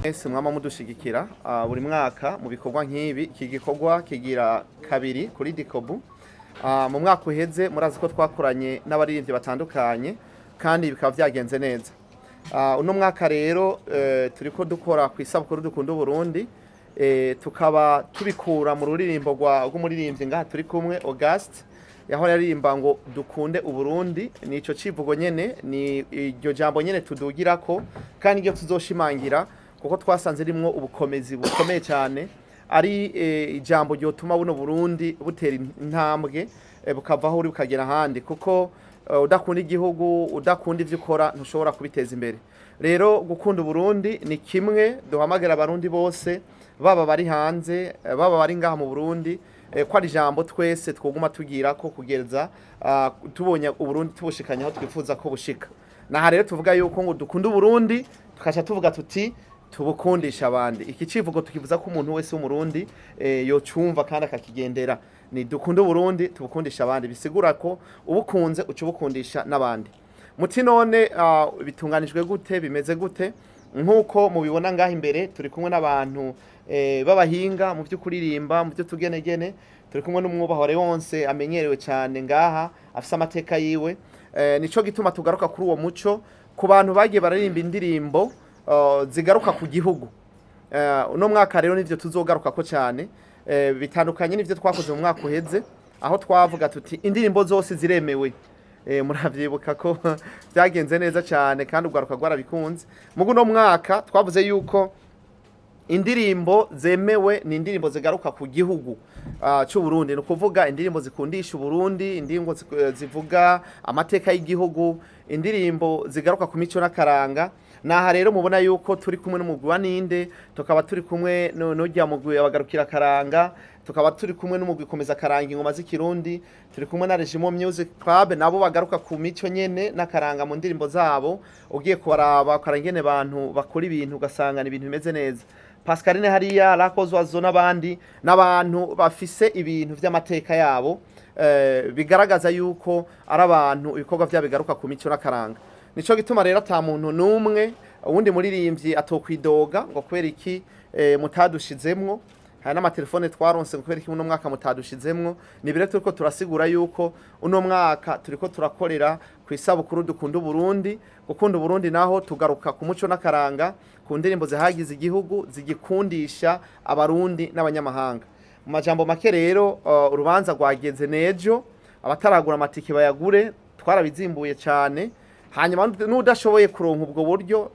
Mwese mwama mudushigikira buri mwaka mu bikorwa nk'ibi. Iki gikorwa kigira kabiri kuri Dikobu. Mu mwaka uheze murazi ko twakoranye n'abaririmbyi batandukanye kandi bikaba byagenze neza. Uno mwaka rero turiko dukora ku isabukuru Dukunda Uburundi, tukaba tubikura mu ruririmbo rw'umuririmbyi ngaha turi kumwe, Auguste, yaho yaririmba ngo "Dukunde Uburundi". Nico civugo nyene, ni iryo jambo nyene tudugirako kandi iryo tuzoshimangira, kuko twasanze rimwo ubukomezi bukomeye cyane, ari ijambo ryotuma buno Burundi butera intambwe, bukavaho uri bukagera ahandi, kuko udakunda igihugu, udakunda ivyo ukora, ntushobora kubiteza imbere. Rero gukunda Uburundi ni kimwe duhamagara Abarundi bose, baba bari hanze, baba bari ngaha mu Burundi, ko ari ijambo twese twoguma tugira ko kugeza tubonye Uburundi tubushikanye aho twifuza ko bushika. Naha rero tuvuga yuko ngo dukunde Uburundi, tukaca tuvuga tuti tubukundisha abandi. Iki civugo tukivuza ko umuntu wese w'Umurundi yocumva kandi akakigendera. Ni "Dukunde Uburundi, tubukundisha abandi", bisigura ko ubukunze uca ubukundisha n'abandi. Muti none bitunganijwe gute, bimeze gute? Nk'uko mubibona ngaha imbere, turi kumwe n'abantu b'abahinga mu byo kuririmba, mu byo tugenegene. Turi kumwe n'umwubahwa Leonce amenyerewe cyane ngaha, afise amateka yiwe. Nico gituma tugaruka kuri uwo muco ku bantu bagiye bararirimba indirimbo zigaruka ku gihugu. Uno mwaka rero nivyo tuzogaruka ko cyane, bitandukanye n'ivyo twakoze mu mwaka uheze, aho twavuga tuti indirimbo zose ziremewe. Muravyibuka ko byagenze neza cyane kandi urwaruka rwarabikunze. Mugu no mwaka twavuze yuko indirimbo zemewe ni indirimbo zigaruka ku gihugu c'u Burundi, ni ukuvuga indirimbo zikundisha Uburundi, indirimbo zivuga amateka y'igihugu, indirimbo zigaruka ku mico n'akaranga. Naha rero mubona yuko turi kumwe n'umugwi wa Ninde, tukaba turi kumwe n'urya mugwi abagarukira akaranga, tukaba turi kumwe n'umugwi komeza akaranga ingoma z'Ikirundi, turi kumwe na Regimo Music Club, nabo bagaruka ku mico nyene n'akaranga mu ndirimbo zabo. Ugiye kubaraba ukaraba ingene abantu bakora ibintu, ugasanga ni ibintu bimeze neza. Pascaline hariya Rakozwazo n'abandi n'abantu bafise ibintu vy'amateka yabo, bigaragaza yuko ari abantu ibikorwa vyabo bigaruka ku mico n'akaranga. Nico gituma rero ata muntu n'umwe uwundi muririmbyi atokwidoga ngo kubera iki mutadushizemwo. Hari n'amatelefone twaronse ngo kubera iki uno mwaka mutadushizemwo. Ni bire turiko turasigura yuko uno mwaka turiko turakorera ku isabukuru Dukunda Uburundi. Gukunda Uburundi naho tugaruka ku muco n'akaranga, ku ndirimbo zihagize igihugu, zigikundisha Abarundi n'abanyamahanga. Mu majambo make rero, urubanza rwageze nejo. Abataragura amatike bayagure, twarabizimbuye cyane. Hanyuma n'udashoboye kuronka ubwo buryo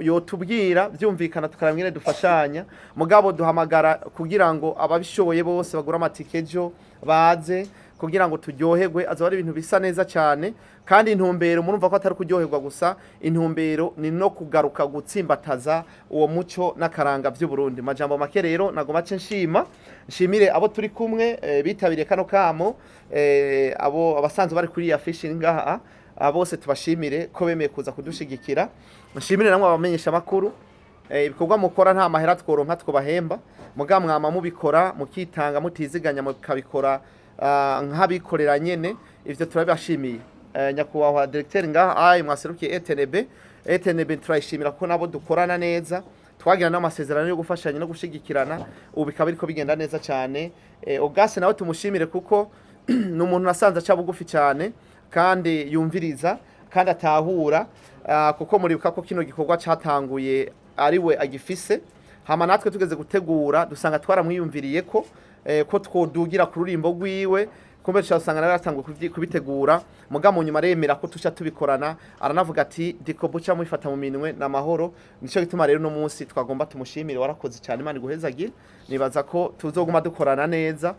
yotubwira byumvikana, tukaraba ingene dufashanya. Mugabo duhamagara kugira ngo ababishoboye bose bagure amatike ejo baze kugira ngo turyoherwe. Azoba ari ibintu bisa neza cyane, kandi intumbero murumva ko atari kuryoherwa gusa, intumbero ni no kugaruka gutsimbataza uwo muco n'akaranga vy'u Burundi. Majambo make rero nagoma ce nshima, nshimire abo turi kumwe bitabiriye kano kamo, abo abasanzwe bari kuri iyi affiche ngaha, abo bose tubashimire ko bemeye kuza kudushigikira. Nshimire namwe abamenyesha makuru. Ibikorwa mukora nta mahera tworonka twobahemba, muga mwama mubikora mukitanga, mutiziganya, mukabikora nk'abikorera nyene. Ivyo turabibashimiye. Nyakubahwa directeur ngaha ayi mwaserukiye ETNB, ETNB turayishimira ko nabo dukorana neza, twagira n'amasezerano yo gufashanya no gushigikirana, ubu bikaba biriko bigenda neza cyane. Ogase nawe tumushimire kuko ni umuntu nasanze aca bugufi cyane kandi yumviriza kandi atahura, kuko muribuka ko kino gikorwa catanguye ari we agifise. Hama natwe tugeze gutegura dusanga twaramwiyumviriye ko ko twodugira ku rurimbo rwiwe, kumbe usanga nawe yaratanguye kubitegura. Muga mu nyuma aremera ko tuca tubikorana, aranavuga ati "Dikobu ca mubifata mu minwe na mahoro". Nico gituma rero uno munsi twagomba tumushimire. Warakoze cyane, Imana iguhezagire. Nibaza ko tuzoguma dukorana neza.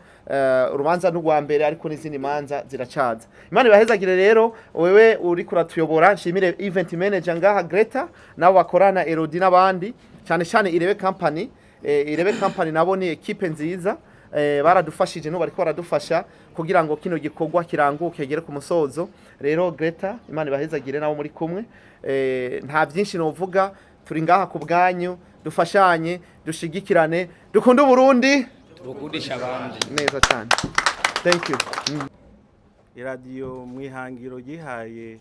Urubanza n'urwa mbere, ariko n'izindi manza ziracaza. Imana ibahezagire. Rero wewe uri kuratuyobora, nshimire event manager ngaha Greta nabo bakorana, Elodie n'abandi, cyane cyane Irebe Company. Irebe Company nabo ni équipe nziza, baradufashije n'ubu bariko baradufasha kugira ngo kino gikorwa kiranguke gere ku musozo. Rero Greta, Imana ibahezagire nabo muri kumwe. Nta byinshi novuga, turi ngaha ku bwanyu, dufashanye, dushigikirane, dukunde Uburundi, tubukundisha abandi. Neza cyane, thank you. Iradiyo mu ihangiro ryihaye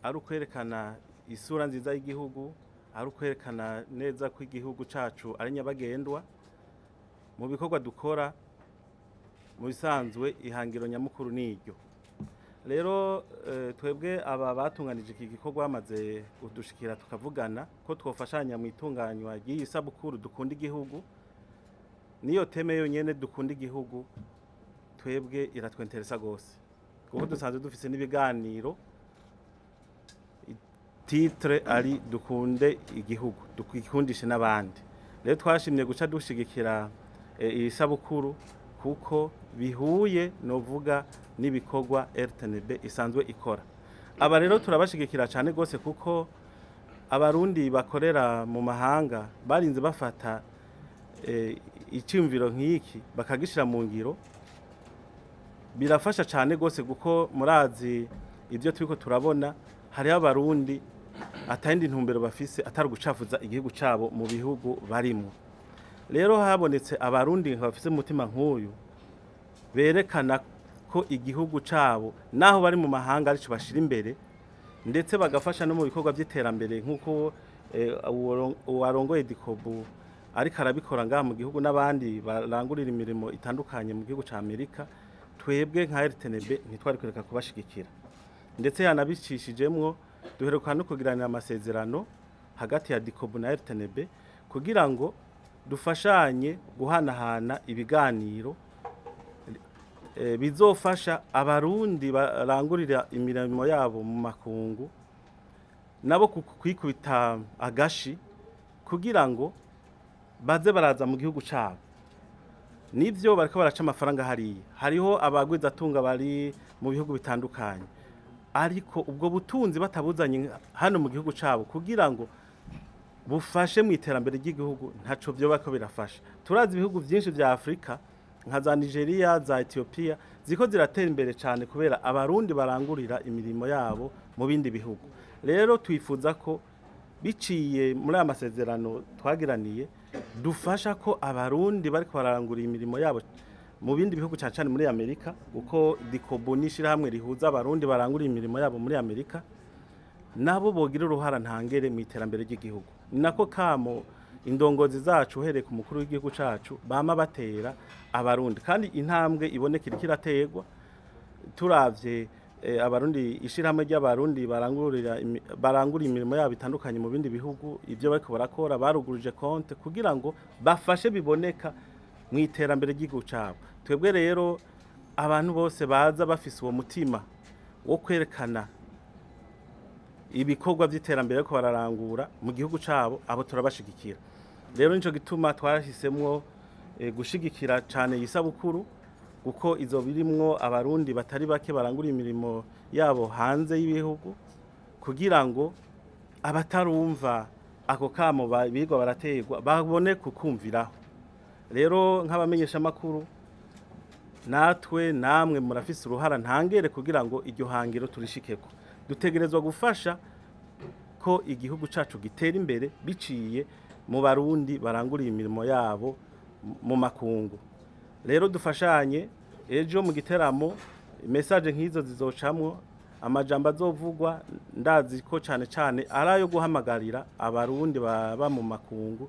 ari ukwerekana isura nziza y'igihugu. Ari ukwerekana neza ko igihugu cacu ari nyabagendwa mu bikorwa dukora. Mu bisanzwe ihangiro nyamukuru ni iryo. Rero twebwe aba batunganije iki gikorwa bamaze kudushikira, tukavugana ko twofashanya mu itunganywa ry'iyi sabukuru Dukunda Igihugu. Niyo thème yonyene, Dukunda Igihugu, twebwe iratwenteresa gose, kuko dusanzwe dufise n'ibiganiro titre ari "Dukunde igihugu, dukundishe n'abandi". Rero twashimye guca dushigikira iyi sabukuru, kuko bihuye novuga n'ibikorwa RTNB isanzwe ikora. Aba rero turabashigikira cyane gose, kuko Abarundi bakorera mu mahanga barinze bafata icyumviro nk'iki bakagishira mu ngiro, birafasha cyane gose, kuko murazi ibyo turiko turabona, hariho Abarundi atayindi ntumbero bafise atari gucafuza igihugu cabo mu bihugu barimo. Rero habonetse Abarundi bafise umutima nk'uyu, berekana ko igihugu cabo naho bari mu mahanga arico bashira imbere, ndetse bagafasha no mu bikorwa by'iterambere, nk'uko uwarongoye Dikobu ariko arabikora ngaha mu gihugu, n'abandi barangurira imirimo itandukanye mu gihugu ca Amerika. Twebwe nka RTNB ntitwari kureka kubashigikira. Ndetse yanabicishijemwo, duheruka no kugiranira amasezerano hagati ya Dikobu na RTNB kugira ngo dufashanye guhanahana ibiganiro bizofasha Abarundi barangurira imirimo yabo mu makungu nabo kwikubita agashi kugira ngo baze baraza mu gihugu cabo. Nivyo, bariko baraca amafaranga hariya, hariho abagwizatunga bari mu bihugu bitandukanye, ariko ubwo butunzi batabuzanye hano mu gihugu cabo kugira ngo bufashe mu iterambere ry'igihugu, ntaco vyoba ko birafasha. Turazi ibihugu vyinshi vya Afrika nka za Nigeria, za Ethiopia, ziko ziratera imbere cyane kubera Abarundi barangurira imirimo yabo mu bindi bihugu. Rero twifuza ko biciye muri aya masezerano twagiraniye, dufasha ko Abarundi bariko bararangurira imirimo yabo mu bindi bihugu, cyane cyane muri Amerika, kuko Dikobu n'ishirahamwe rihuza Abarundi barangurira imirimo yabo muri Amerika, nabo bogira uruhara ntangere mu iterambere ry'igihugu. Ni nako kamo indongozi zacu, uhereye ku mukuru w'igihugu cacu, bama batera Abarundi, kandi intambwe iboneka iriko iraterwa. Turavye Abarundi, ishirahamwe ry'Abarundi barangurira imirimo yabo itandukanye mu bindi bihugu, ibyo bariko barakora, baruguruje konte kugira ngo bafashe biboneka mu iterambere ry'igihugu cabo. Twebwe rero abantu bose baza bafise uwo mutima wo kwerekana ibikorwa by'iterambere ko bararangura mu gihugu cabo, abo turabashigikira. Rero nico gituma twarahisemwo gushigikira cane iyi sabukuru, kuko izo birimwo Abarundi batari bake barangura imirimo yabo hanze y'ibihugu, kugira ngo abatarumva ako kamo birirwa baraterwa babone kukumviraho. Rero nk'abamenyesha makuru, natwe namwe murafise uruhara ntangere kugira ngo iryo hangiro turishikeko. Dutegerezwa gufasha ko igihugu cacu gitera imbere biciye mu Barundi baranguriye imirimo yabo mu makungu. Rero dufashanye. Ejo mu giteramo message nk'izo zizocamwo, amajambo azovugwa ndazi ko cane cane ari ayo guhamagarira Abarundi baba mu makungu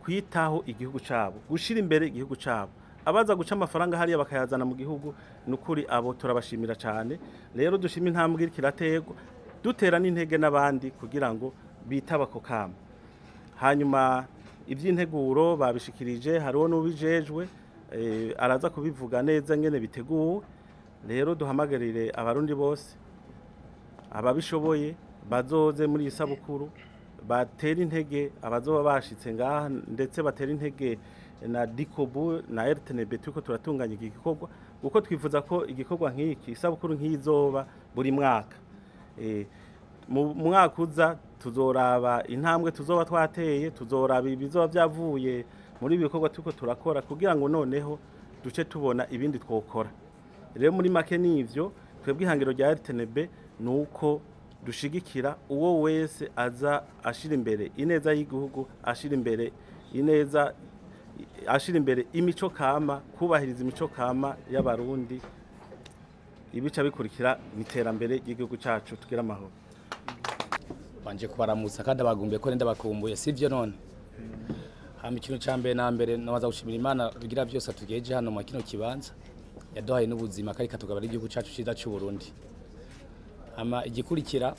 kwitaho igihugu cabo, gushira imbere igihugu cabo. Abaza guca amafaranga hariya bakayazana mu gihugu, nukuri abo turabashimira cane. Rero dushima intambwe iriko iraterwa, dutera n'intege n'abandi kugira ngo bitaba ako kamo. Hanyuma iby'integuro babishikirije, hariho n'ubijejwe, araza kubivuga neza ngene biteguwe. Rero duhamagarire Abarundi bose ababishoboye bazoze muri iyi sabukuru, batera intege abazoba bashitse ngaha, ndetse batera intege na Dikobu na RTNB turiko turatunganya iki gikorwa, kuko twifuza ko igikorwa nk'iki, isabukuru nk'izoba buri mwaka. Mu mwaka uza tuzoraba intambwe tuzoba twateye, tuzoraba ibizoba byavuye muri ibi bikorwa turiko turakora, kugira ngo noneho duce tubona ibindi twokora. Rero muri make nivyo, twebwe ihangiro rya RTNB ni uko dushigikira uwo wese aza ashira imbere ineza y'igihugu, ashira imbere ineza, ashira imbere imico kama, kubahiriza imico kama y'Abarundi. Ibica bikurikira mu iterambere ry'igihugu cacu. Tugira amahoro. Banje kubaramutsa kandi abagumbiye ko nenda bakumbuye, sivyo none? Hama ikintu ca mbere na mbere, nabaza gushimira Imana rugira byose atugejeje hano mu kino kibanza, yaduhaye n'ubuzima kandi ikatugabira igihugu cacu ciza c'u Burundi. Hama igikurikira,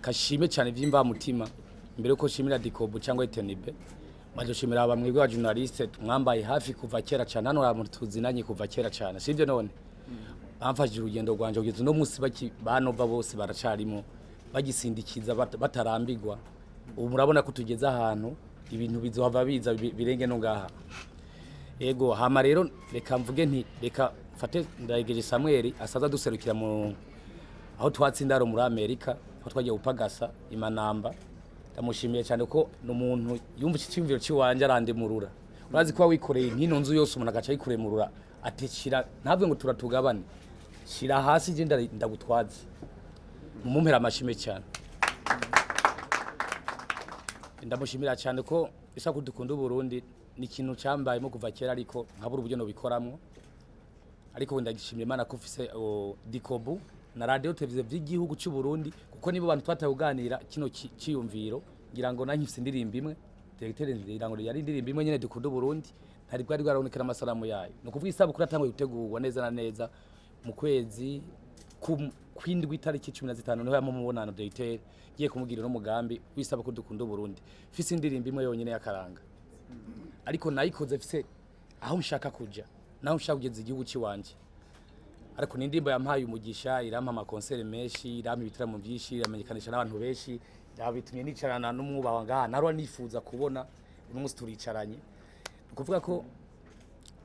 kashime cyane vy'imvamutima, mbere yuko shimira Dikobu cyangwa Etenibe, maze gushimira bamwe ba journaliste mwambaye hafi kuva kera cyane. Hano hari tuzinanye kuva kera cyane, sivyo none? Bamfashije urugendo rwanje kugeza uno munsi, baki banova bose baracarimo bagisindikiza batarambirwa. Ubu murabona ko tugeze ahantu ibintu bizohava biza birenge no ngaha. Ego, hama rero reka mvuge nti reka mfate Ndayegeje Samuel asaza duserukira mu aho twatse indaro muri Amerika, aho twagiye gupagasa imanamba. Ndamushimiye cyane ko ni umuntu yumva iki cyumviro cy'iwanje arandemurura. Urazi kuba wikoreye nk'ino nzu yose, umuntu agaca ayikuremurura ati shira, ntabwo ngo turatugabane, shira hasi je ndagutwaze. Mumumpera amashime cyane. Ndamushimira cyane ko isabukuru dukunda Burundi ni ikintu cyambayemo kuva kera, ariko nkabura uburyo nobikoramwo. Ariko ndagishimira Imana ko ufise Dikobu na radio televiziyo by'igihugu cy'u Burundi, kuko nibo bantu twataye kuganira kino ciyumviro. Ngira ngo nanjye mfise indirimbo imwe, directeur, ngira ngo yari indirimbo imwe nyene dukunda Burundi, ntari bwari bwarabonekera amasanamu yayo. Ni ukuvuga isabukuru yatanguye gutegurwa neza na neza mu kwezi kw'indwi, itariki 15, niho yampa umubonano directeur, ngiye kumubwira n'umugambi w'isabukuru dukunda Burundi. Mfise indirimbo imwe yonyene y'akaranga, ariko nayikoze mfise aho nshaka kuja naho nshaka kugeza igihugu ciwanje. Ariko ni indirimbo yampaye umugisha, irampa ama concerts menshi, irampa ibitaramo byinshi, iramenyekanisha n'abantu benshi, yabitumye nicarana n'umwubaha ngaha narwa nifuza kubona. Uno munsi turicaranye. Ni ukuvuga ko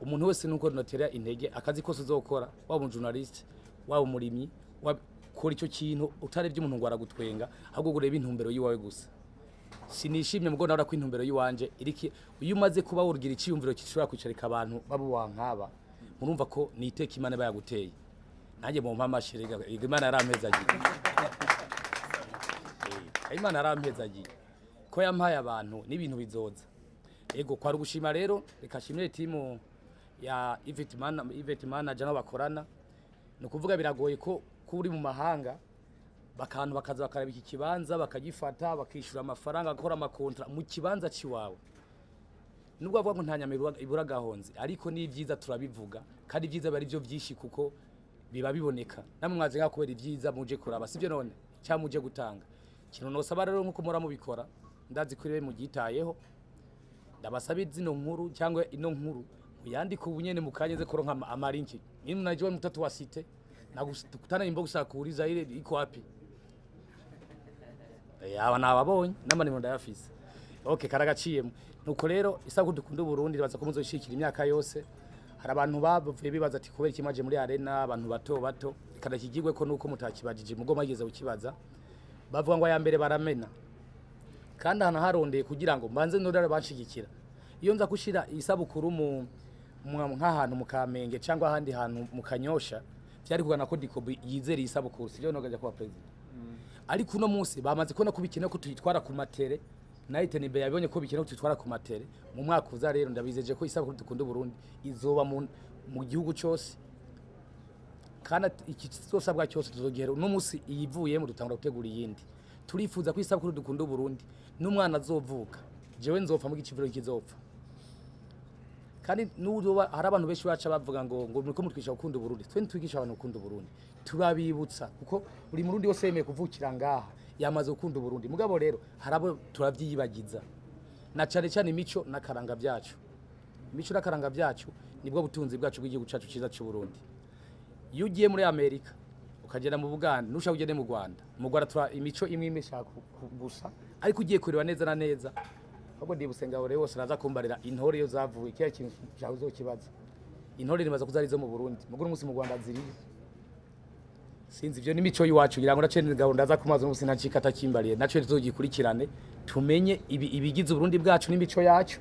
umuntu wese nuko notera intege akazi kose uzokora, waba umu journaliste, waba umurimyi, kora icyo kintu utarebye umuntu ngo aragutwenga, ahubwo urebe intumbero yiwawe gusa. Sinishimye mugo nabona ko intumbero yiwanje iriki. Iyo umaze kuba worugira iciyumviro gishobora kwicarika abantu babuwa nk'aba, murumva ko ni iteka Imana iba yaguteye. Nanjye mu mpamashirega, Imana yarampezagiye. Imana yarampezagiye ko yampaye abantu n'ibintu bizoza. Ego, kwari ugushima rero. Reka shimire timu ya event man, event manager nabo bakorana. Ni ukuvuga biragoye ko kuba uri mu mahanga, bakantu bakaza bakaraba iki kibanza, bakagifata, bakishyura amafaranga, gakora ama contrats mu kibanza ciwawe. Nubwo bavuga ngo nta nyama ibura gahonze, ariko ni ibyiza turabivuga, kandi ibyiza biba ari byo byinshi kuko biba biboneka. Namwe mwaje ngaha kubera ibyiza muje kuraba, sibyo none? Cyangwa muje gutanga ikintu. Nosaba rero, nkuko mura mubikora, ndazi ko rero mugitayeho, ndabasaba zino nkuru cyangwa ino nkuru muyandike ubu nyene mukanyeze kuronka ama links. Mimi mnajua mtoto wa site na kukutana inbox akuuliza ile iko wapi. Aba nababonye n'amanimero ndayafise. Okay, karagaciyemo. Nuko rero isabukuru dukunda Burundi baza ko muzoshikira imyaka yose. Hari abantu bavuye bibaza ati kubera iki mwaje muri arena, abantu bato bato? Reka ndakigirwe ko nuko mutakibajije mugo mwageze kukibaza. Bavuga ngo aya mbere baramena, kandi ahantu harondeye kugira ngo mbanze nurare banshigikira. Iyo nza gushira isabukuru mu nk'ahantu mu Kamenge cyangwa ahandi hantu mu Kanyosha, byari kugana ko Dikobu yizera isabukuru, sivyo? Nogaja kuba president. Ariko uno munsi bamaze kubona ko bikenewe ko tuyitwara ku matere, na Itenibe yabonye ko bikenewe ko tuyitwara ku matere. Mu mwaka uza rero ndabizeje ko isabukuru dukunda Burundi izoba mu gihugu cyose, kandi iki kizosabwa cyose tuzogera. Uno munsi iyivuyemo dutangura gutegura iyindi. Turifuza ko isabukuru dukunda Burundi n'umwana azovuka, jewe nzopfa mu giciviro kizopfa, kandi n'ubu hari abantu benshi baca bavuga ngo muriko mutwigisha gukunda Burundi. Twe ntitwigisha abantu gukunda Burundi, turabibutsa, kuko buri murundi wese yemeye kuvukira ngaha yamaze gukunda Burundi. Mugabo rero hari abo turavyiyibagiza, na cane cane imico n'akaranga byacu. Imico n'akaranga byacu nibwo butunzi bwacu bw'igihugu cacu ciza c'u Burundi. Iyo ugiye muri Amerika, ukagenda mu Buganda, nushaka ugende mu Rwanda, mu Rwanda tura imico imwe imwe ishaka gusa, ariko ugiye kureba neza na neza, ahubwo ndibutse ngabo rero wose araza kumbarira intore iyo zavuye. Kiriya kintu cyawe uzokibaza. Intore nibaza ko zari izo mu Burundi, mugo uno munsi mu Rwanda ziriyo. Sinzi ivyo n'imico y'iwacu. Ngira ngo nace ngabo ndaza kumaza uno munsi ntacika atakimbariye, naco tuzogikurikirane, tumenye ibigize Uburundi bwacu n'imico yacu,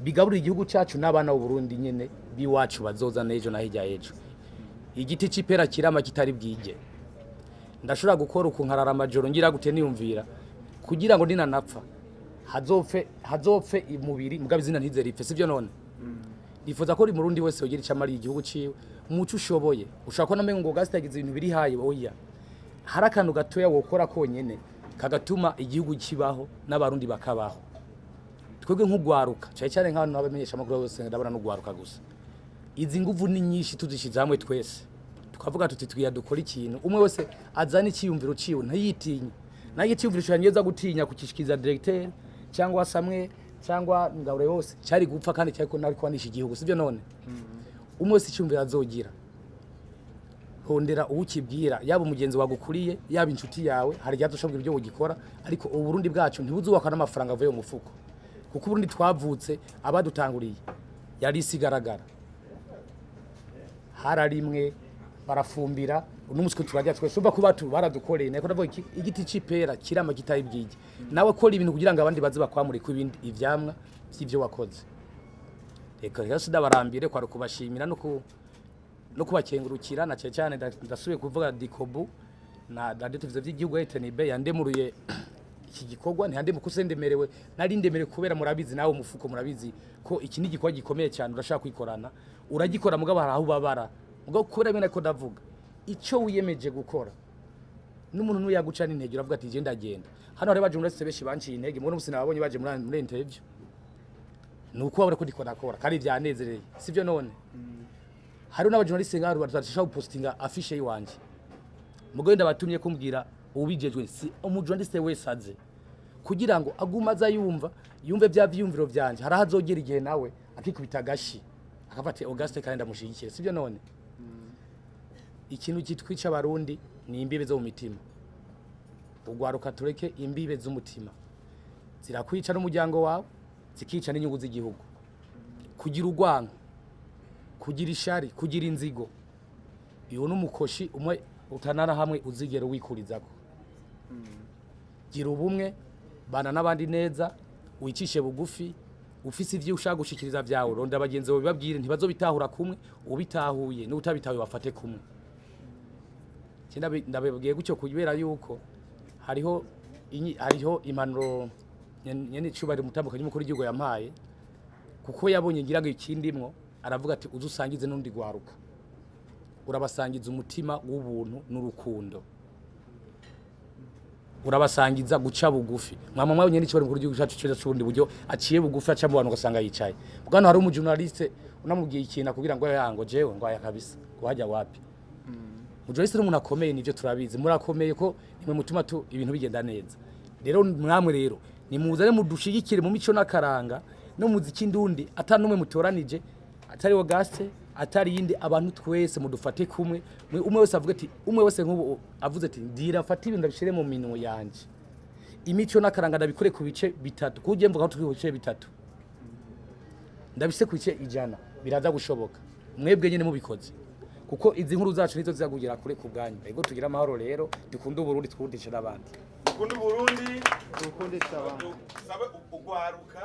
bigaburira igihugu cyacu n'abana b'u Burundi nyene biwacu bazoza n'ejo na hirya y'ejo. Igiti c'ipera kirama kitari bwige. Ndashobora gukora uku nkarara amajoro ngira gute, niyumvira kugira ngo ninanapfa hazopfe umubiri, mugabo izina ntize ripfe, sivyo none? Nifuza ko uri murundi wese yogira icyo amariye igihugu ciwe muco ushoboye. Ushobora kubona amengo ngo gasitagize ibintu biri haye, oya, hari akantu gatoya wokora konyene. Kagatuma igihugu kibaho n'Abarundi bakabaho. Twebwe nk'ugwaruka, cyane cyane nk'abantu bamenyesha amakuru bose, ndabona n'ugwaruka gusa. Izi nguvu ni nyinshi, tuzishize hamwe twese tukavuga tuti twiya dukora ikintu, umwe wese azana icyiyumviro ciwe, ntiyitinye. Nayo icyiyumviro cyanjye gutinya kukishikiza directeur cyangwa samwe cyangwa ngabure yose cyari gupfa, kandi cyari ko nari kwanisha igihugu, sibyo? None umwe wese icyumviro azogira, rondera uwukibwira, yaba umugenzi wagukuriye, yaba inshuti yawe. Hari igihe azoshobora ibyo ugikora, ariko Uburundi bwacu ntibuzubakwa n'amafaranga avuye mu mufuko, kuko Uburundi twavutse abadutanguriye yari isi igaragara, hararimwe, barafumbira. Uno munsi ko turajya twese, umva ko batu baradukoreye. Nako ndavuga iki: igiti c'ipera kirama kitari bwige. Nawe kora ibintu kugira ngo abandi baze bakwamure ku ibindi ivyamwa vy'ivyo wakoze. Reka rero sindabarambire, kwari kubashimira no kubakengurukira, na cyane cyane ndasubiye kuvuga Dikobu na radio televiziyo by'igihugu RTNB yandemuruye iki gikorwa. Ntiyandemu kuko ndemerewe, nari ndemerewe kubera murabizi, nawe umufuko murabizi ko iki ni igikorwa gikomeye cyane. Urashaka kwikorana, uragikora, mugabo hari aho ubabara. Mugabo kubera bene ko ndavuga icyo wiyemeje gukora, n'umuntu nuyaguca n'intege, uravuga ati je ndagenda. Hano hari baje benshi banciye intege, mubona umunsi nababonye baje muri interview, ni uko babona ko ndiko ndakora kandi byanezereye, sivyo? None hari n'abajournaliste ngaho badashaka gupostinga affiche yiwanje, mugabo ndabatumye kumbwira ubijejwe, si umujournaliste wese aze kugira ngo agume aza yumva, yumve bya vyiyumviro vyanje. Hari aho azogera igihe nawe akikubita agashi, akavuga ati Auguste kandi ndamushigikire, sivyo? None ikintu kitwica Abarundi ni imbibe zo mu mitima. Ugwaruka, tureke imbibe z'umutima, zirakwica n'umuryango wawe, zikica n'inyungu z'igihugu. Kugira urwango, kugira ishari, kugira inzigo, iyo n'umukoshi umwe utanara hamwe uzigera wikurizako. Gira ubumwe, bana n'abandi neza, wicishe bugufi. Ufise ivyo ushaka gushikiriza vyawe, ronda bagenzi bawe bibabwire. Ntibazobitahura kumwe, ubitahuye n'utabitahuye bafate kumwe. Ndabibwiye gutyo kubera yuko hariho impanuro nyene icubahiro umutambukanyi mukuru w'igihugu yampaye, kuko yabonye ngira ngo ikindimwo, aravuga ati uze usangize n'undi gwaruka, urabasangiza umutima w'ubuntu n'urukundo, urabasangiza guca bugufi. Mwama mwabonye n'icubahiro mukuru w'igihugu cacu ciza c'Uburundi, buryo aciye bugufi, aca mu bantu ugasanga yicaye. Bwana, hari umujournaliste unamubwiye ikintu akubwira ngo yango jewe ngo aya kabisa ngo hajya wapi. Umujournaliste ni umuntu akomeye, nivyo turabizi, murakomeye ko nimwe mutuma tu ibintu bigenda neza. Rero mwamwe rero nimuzane mudushigikire mu mico n'akaranga no mu muziki ndundi, ata numwe mutoranije, atari Auguste, atari yindi. Abantu twese mudufate kumwe. Umwe wese avuge ati, umwe wese nk'ubu avuze ati ndira mfate ibintu ndabishire mu minwe yanje, imico n'akaranga ndabikore ku bice bitatu, kuko mvuga ko turi ku bice bitatu, ndabise ku bice 100, biraza gushoboka mwebwe nyene mubikoze, kuko izi nkuru zacu nizo zizakugera kure ku bwanyu. Ego, tugira amahoro rero, dukunde Uburundi, twundishe n'abandi. Dukunde Uburundi. Dukundisha abandi. Dusabe ugwaruka.